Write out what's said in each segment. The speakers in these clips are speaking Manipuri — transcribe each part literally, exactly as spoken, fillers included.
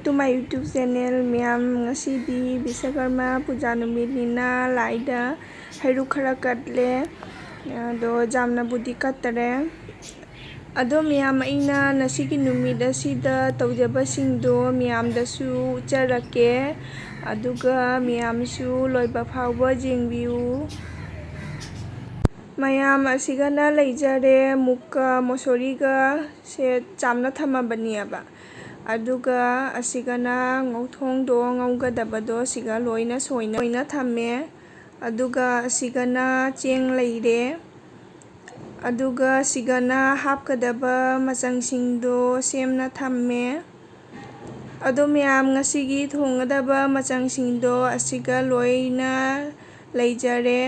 To my YouTube channel, ꯃꯌꯥꯝ, ꯉꯁꯤꯗꯤ ꯕꯤꯁꯀꯔꯃ ꯄꯨꯖꯥ ꯅꯨꯃꯤꯠꯅꯤꯅ ꯂꯥꯏꯗ ꯍꯩꯔꯨꯛ ꯈꯔ ꯀꯠꯂꯦ꯫ ꯑꯗꯣ ꯌꯥꯝꯅꯕꯨꯗꯤ ꯀꯠꯇꯔꯦ꯫ ꯑꯗꯣ ꯃꯌꯥꯝ, ꯑꯩꯅ ꯉꯁꯤꯒꯤ ꯅꯨꯃꯤꯠ ꯑꯁꯤꯗ ꯇꯧꯖꯕꯁꯤꯡꯗꯣ ꯃꯌꯥꯝꯗꯁꯨ ꯎꯠꯆꯔꯛꯀꯦ꯫ ꯑꯗꯨꯒ ꯃꯌꯥꯝꯁꯨ ꯂꯣꯏꯕ ꯐꯥꯎꯕ ꯌꯦꯡꯕꯤꯌꯨ꯫ ꯃꯌꯥꯝ, ꯑꯁꯤꯒꯅ ꯂꯩꯖꯔꯦ, ꯃꯨꯛꯀ ꯃꯣꯁꯣꯔꯤꯒ ꯁꯦ ꯆꯥꯝꯅ ꯊꯝꯃꯕꯅꯦꯕ꯫ ꯑꯗꯨꯒ ꯑꯁꯤꯒꯅ ꯉꯧꯊꯣꯡꯗꯣ ꯉꯧꯒꯗꯕꯗꯣ ꯁꯤꯒ ꯂꯣꯏꯅ ꯁꯣꯏꯅ ꯊꯝꯃꯦ꯫ ꯑꯗꯨꯒ ꯑꯁꯤꯒꯅ ꯆꯦꯡ ꯂꯩꯔꯦ꯫ ꯑꯗꯨꯒ ꯁꯤꯒꯅ ꯍꯥꯞꯀꯗꯕ ꯃꯆꯪꯁꯤꯡꯗꯣ ꯁꯦꯝꯅ ꯊꯝꯃꯦ꯫ ꯑꯗꯣ ꯃꯌꯥꯝ, ꯉꯁꯤꯒꯤ ꯊꯣꯡꯒꯗꯕ ꯃꯆꯪꯁꯤꯡꯗꯣ ꯑꯁꯤꯒ ꯂꯣꯏꯅ ꯂꯩꯖꯔꯦ꯫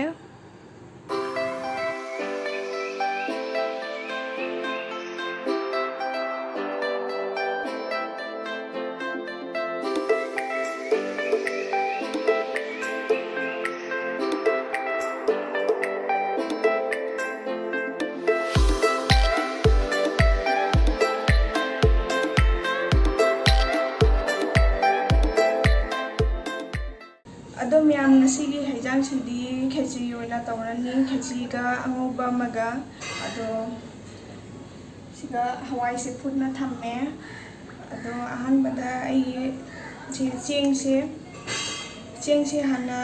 ꯑꯗꯣ ꯃꯌꯥꯝ, ꯉꯁꯤꯒꯤ ꯍꯩꯖꯥꯡꯁꯤꯗꯤ ꯈꯦꯆꯤ ꯑꯣꯏꯅ ꯇꯧꯔꯅꯤ, ꯈꯦꯆꯤꯒ ꯑꯉꯧꯕ ꯑꯃꯒ꯫ ꯑꯗꯣ ꯁꯤꯒ ꯍꯋꯥꯏꯁꯦ ꯐꯨꯠꯅ ꯊꯝꯃꯦ꯫ ꯑꯗꯣ ꯑꯍꯥꯟꯕꯗ ꯑꯩ ꯁꯤ ꯆꯦꯡꯁꯦ, ꯆꯦꯡꯁꯦ ꯍꯥꯟꯅ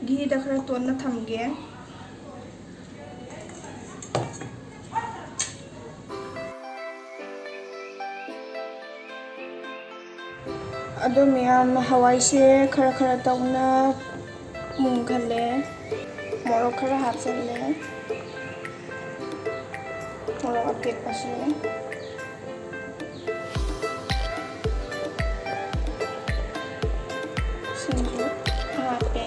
ꯘꯤꯗ ꯈꯔ ꯇꯣꯠꯅ ꯊꯝꯒꯦ꯫ ꯑꯗꯣ ꯃꯌꯥꯝ, ꯍꯋꯥꯏꯁꯦ ꯈꯔ ꯈꯔ ꯇꯧꯅ ꯃꯨꯟꯈꯠꯂꯦ꯫ ꯃꯣꯔꯣꯛ ꯈꯔ ꯍꯥꯞꯆꯜꯂꯦ꯫ ꯃꯣꯔꯣꯛ ꯑꯇꯦꯛꯄꯁꯨ꯫ ꯁꯤꯡꯁꯨ ꯍꯥꯞꯄꯦ꯫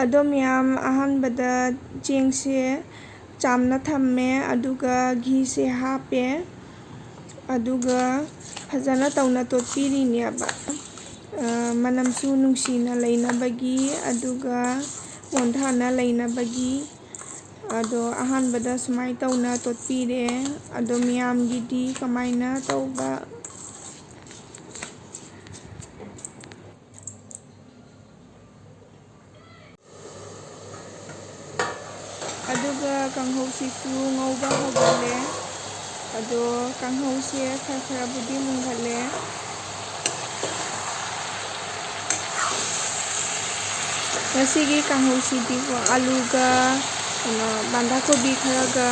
ꯑꯗꯣ ꯃꯌꯥꯝ, ꯑꯍꯥꯟꯕꯗ ꯆꯦꯡꯁꯦ ꯆꯥꯝꯅ ꯊꯝꯃꯦ, ꯑꯗꯨꯒ ꯘꯤꯁꯦ ꯍꯥꯞꯄꯦ, ꯑꯗꯨꯒ ꯐꯖꯅ ꯇꯧꯅ ꯇꯣꯠꯄꯤꯔꯤꯅꯦꯕ꯫ ꯑ, ꯃꯅꯝꯁꯨ ꯅꯨꯡꯁꯤꯅ ꯂꯩꯅꯕꯒꯤ, ꯑꯗꯨꯒ ꯃꯣꯟꯊꯥꯅ ꯂꯩꯅꯕꯒꯤ꯫ ꯑꯗꯣ ꯑꯍꯥꯟꯕꯗ ꯁꯨꯃꯥꯏꯅ ꯇꯧꯅ ꯇꯣꯠꯄꯤꯔꯦ꯫ ꯑꯗꯣ ꯃꯌꯥꯝꯒꯤꯗꯤ ꯀꯃꯥꯏꯅ ꯇꯧꯕ? ꯑꯗꯨꯒ ꯀꯥꯡꯍꯧꯁꯤꯁꯨ ꯉꯧꯕ ꯍꯧꯒꯠꯂꯦ꯫ ꯑꯗꯣ ꯀꯥꯡꯍꯧꯁꯦ ꯈꯔ ꯈꯔꯕꯨꯗꯤ ꯃꯨꯟꯒꯠꯂꯦ꯫ ꯉꯁꯤꯒꯤ ꯀꯥꯡꯍꯧꯁꯤꯗꯤꯀꯣ, ꯑꯂꯨꯒ, ꯀꯩꯅꯣ, ꯕꯟꯗꯥ ꯀꯣꯕꯤ ꯈꯔꯒ,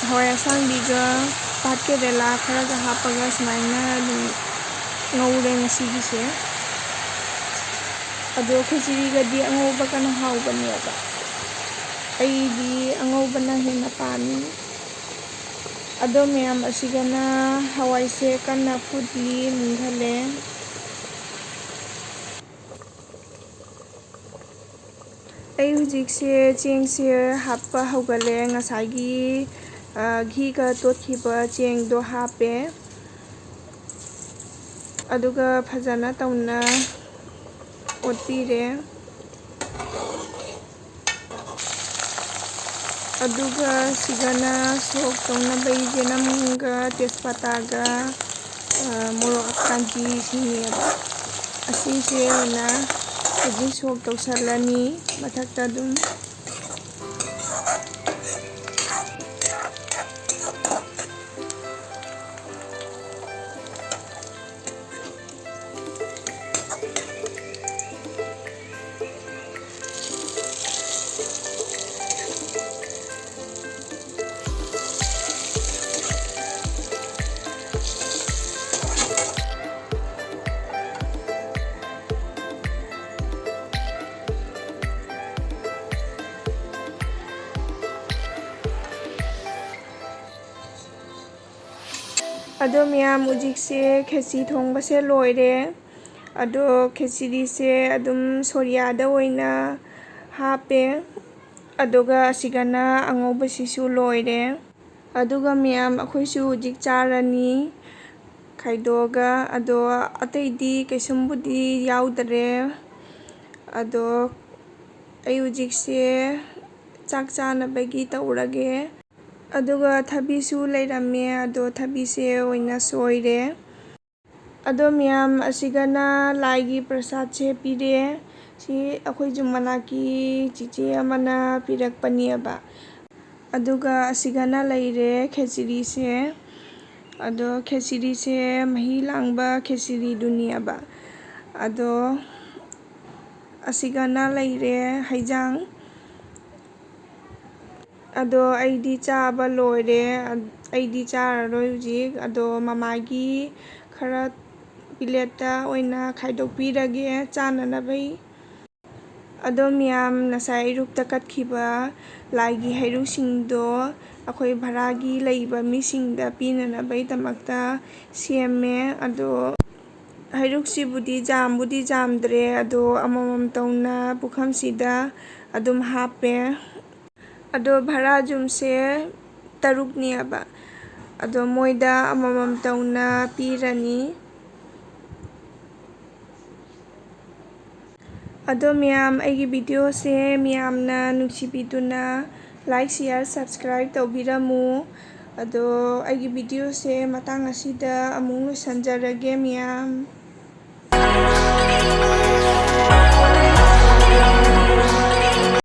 ꯍꯋꯥꯏ ꯑꯁꯥꯡꯕꯤꯒ, ꯄꯥꯠ ꯀꯦꯔꯦꯂꯥ ꯈꯔꯒ ꯍꯥꯞꯄꯒ ꯁꯨꯃꯥꯏꯅ ꯑꯗꯨꯝ ꯉꯧꯔꯦ ꯉꯁꯤꯒꯤꯁꯦ꯫ ꯑꯗꯣ ꯈꯦꯆ꯭ꯔꯤꯒꯗꯤ ꯑꯉꯧꯕꯒꯅ ꯍꯥꯎꯕꯅꯦꯕ꯫ ꯑꯩꯗꯤ ꯑꯉꯧꯕꯅ ꯍꯦꯟꯅ ꯄꯥꯝꯃꯤ꯫ ꯑꯗꯣ ꯃꯌꯥꯝ, ꯑꯁꯤꯒꯅ ꯍꯋꯥꯏꯁꯦ ꯀꯟꯅ ꯐꯨꯠꯂꯤ, ꯃꯨꯟꯊꯜꯂꯦ꯫ ꯑꯩ ꯍꯧꯖꯤꯛꯁꯦ ꯆꯦꯡꯁꯦ ꯍꯥꯞꯄ ꯍꯧꯒꯠꯂꯦ꯫ ꯉꯁꯥꯏꯒꯤ, ꯑ, ꯘꯤꯒ ꯇꯣꯠꯈꯤꯕ ꯆꯦꯡꯗꯣ ꯍꯥꯞꯄꯦ꯫ ꯑꯗꯨꯒ ꯐꯖꯅ ꯇꯧꯅ ꯑꯣꯠꯄꯤꯔꯦ꯫ ꯑꯗꯨꯒ ꯁꯤꯒꯅ ꯁꯣꯛ ꯇꯧꯅꯕꯒꯤ ꯌꯦꯅꯝꯒ ꯇꯦꯖꯄꯇꯥꯒ, ꯑ, ꯃꯣꯔꯣꯛ ꯑꯀꯥꯟꯕꯤ ꯁꯤꯅꯦꯕ꯫ ꯑꯁꯤꯁꯦ ꯑꯣꯏꯅ ꯍꯧꯖꯤꯛ ꯁꯣꯛ ꯇꯧꯁꯜꯂꯅꯤ ꯃꯊꯛꯇ ꯑꯗꯨꯝ꯫ ꯑꯗꯣ ꯃꯌꯥꯝ, ꯍꯧꯖꯤꯛꯁꯦ ꯈꯦꯆꯤ ꯊꯣꯡꯕꯁꯦ ꯂꯣꯏꯔꯦ꯫ ꯑꯗꯣ ꯈꯦꯆ꯭ꯔꯤꯁꯦ ꯑꯗꯨꯝ ꯁꯣꯔꯤꯌꯥꯗ ꯑꯣꯏꯅ ꯍꯥꯞꯄꯦ꯫ ꯑꯗꯨꯒ ꯑꯁꯤꯒꯅ ꯑꯉꯧꯕꯁꯤꯁꯨ ꯂꯣꯏꯔꯦ꯫ ꯑꯗꯨꯒ ꯃꯌꯥꯝ, ꯑꯩꯈꯣꯏꯁꯨ ꯍꯧꯖꯤꯛ ꯆꯥꯔꯅꯤ ꯈꯥꯏꯗꯣꯛꯑꯒ꯫ ꯑꯗꯣ ꯑꯇꯩꯗꯤ ꯀꯩꯁꯨꯝꯕꯨꯗꯤ ꯌꯥꯎꯗꯔꯦ꯫ ꯑꯗꯣ ꯑꯩ ꯍꯧꯖꯤꯛꯁꯦ ꯆꯥꯛ ꯆꯥꯅꯕꯒꯤ ꯇꯧꯔꯒꯦ꯫ ꯑꯗꯨꯒ ꯊꯕꯤꯁꯨ ꯂꯩꯔꯝꯃꯦ, ꯑꯗꯣ ꯊꯕꯤꯁꯦ ꯑꯣꯏꯅ ꯁꯣꯏꯔꯦ꯫ ꯑꯗꯣ ꯃꯌꯥꯝ, ꯑꯁꯤꯒꯅ ꯂꯥꯏꯒꯤ ꯄ꯭ꯔꯁꯥꯗꯁꯦ ꯄꯤꯔꯦ꯫ ꯁꯤ ꯑꯩꯈꯣꯏ ꯌꯨꯝ ꯃꯅꯥꯛꯀꯤ ꯆꯤꯆꯦ ꯑꯃꯅ ꯄꯤꯔꯛꯄꯅꯦꯕ꯫ ꯑꯗꯨꯒ ꯑꯁꯤꯒꯅ ꯂꯩꯔꯦ ꯈꯦꯆ꯭ꯔꯤꯁꯦ꯫ ꯑꯗꯣ ꯈꯦꯆ꯭ꯔꯤꯁꯦ ꯃꯍꯤ ꯂꯥꯡꯕ ꯈꯦꯆ꯭ꯔꯤꯗꯨꯅꯦꯕ꯫ ꯑꯗꯣ ꯑꯁꯤꯒꯅ ꯂꯩꯔꯦ ꯍꯩꯖꯥꯡ꯫ ꯑꯗꯣ ꯑꯩꯗꯤ ꯆꯥꯕ ꯂꯣꯏꯔꯦ꯫ ꯑꯩꯗꯤ ꯆꯥꯔꯔꯣꯏ ꯍꯧꯖꯤꯛ꯫ ꯑꯗꯣ ꯃꯃꯥꯒꯤ ꯈꯔ ꯄ꯭ꯂꯦꯠꯇ ꯑꯣꯏꯅ ꯈꯥꯏꯗꯣꯛꯄꯤꯔꯒꯦ ꯆꯥꯅꯅꯕꯩ꯫ ꯑꯗꯣ ꯃꯌꯥꯝ, ꯉꯁꯥꯏ ꯑꯌꯨꯛꯇ ꯀꯠꯈꯤꯕ ꯂꯥꯏꯒꯤ ꯍꯩꯔꯨꯛꯁꯤꯡꯗꯣ ꯑꯩꯈꯣꯏ ꯚꯔꯥꯒꯤ ꯂꯩꯕ ꯃꯤꯁꯤꯡꯗ ꯄꯤꯅꯅꯕꯒꯤꯗꯃꯛꯇ ꯁꯦꯝꯃꯦ꯫ ꯑꯗꯣ ꯍꯩꯔꯨꯛꯁꯤꯕꯨꯗꯤ ꯌꯥꯝꯕꯨꯗꯤ ꯌꯥꯝꯗ꯭ꯔꯦ, ꯑꯗꯣ ꯑꯃꯃꯝ ꯇꯧꯅ ꯄꯨꯈꯝꯁꯤꯗ ꯑꯗꯨꯝ ꯍꯥꯞꯄꯦ꯫ ꯑꯗꯣ ꯚꯔꯥ ꯌꯨꯝꯁꯦ ꯇꯔꯨꯛꯅꯦꯕ꯫ ꯑꯗꯣ ꯃꯣꯏꯗ ꯑꯃꯃꯝ ꯇꯧꯅ ꯄꯤꯔꯅꯤ꯫ ꯑꯗꯣ ꯃꯌꯥꯝ, ꯑꯩꯒꯤ ꯚꯤꯗꯤꯑꯣꯁꯦ ꯃꯌꯥꯝꯅ ꯅꯨꯡꯁꯤꯕꯤꯗꯨꯅ like, share, subscribe ꯇꯧꯕꯤꯔꯝꯃꯨ꯫ ꯑꯗꯣ ꯑꯩꯒꯤ ꯚꯤꯗꯤꯑꯣꯁꯦ ꯃꯇꯥꯡ ꯑꯁꯤꯗ ꯑꯃꯨꯛ ꯂꯣꯏꯁꯤꯟꯖꯔꯒꯦ ꯃꯌꯥꯝ꯫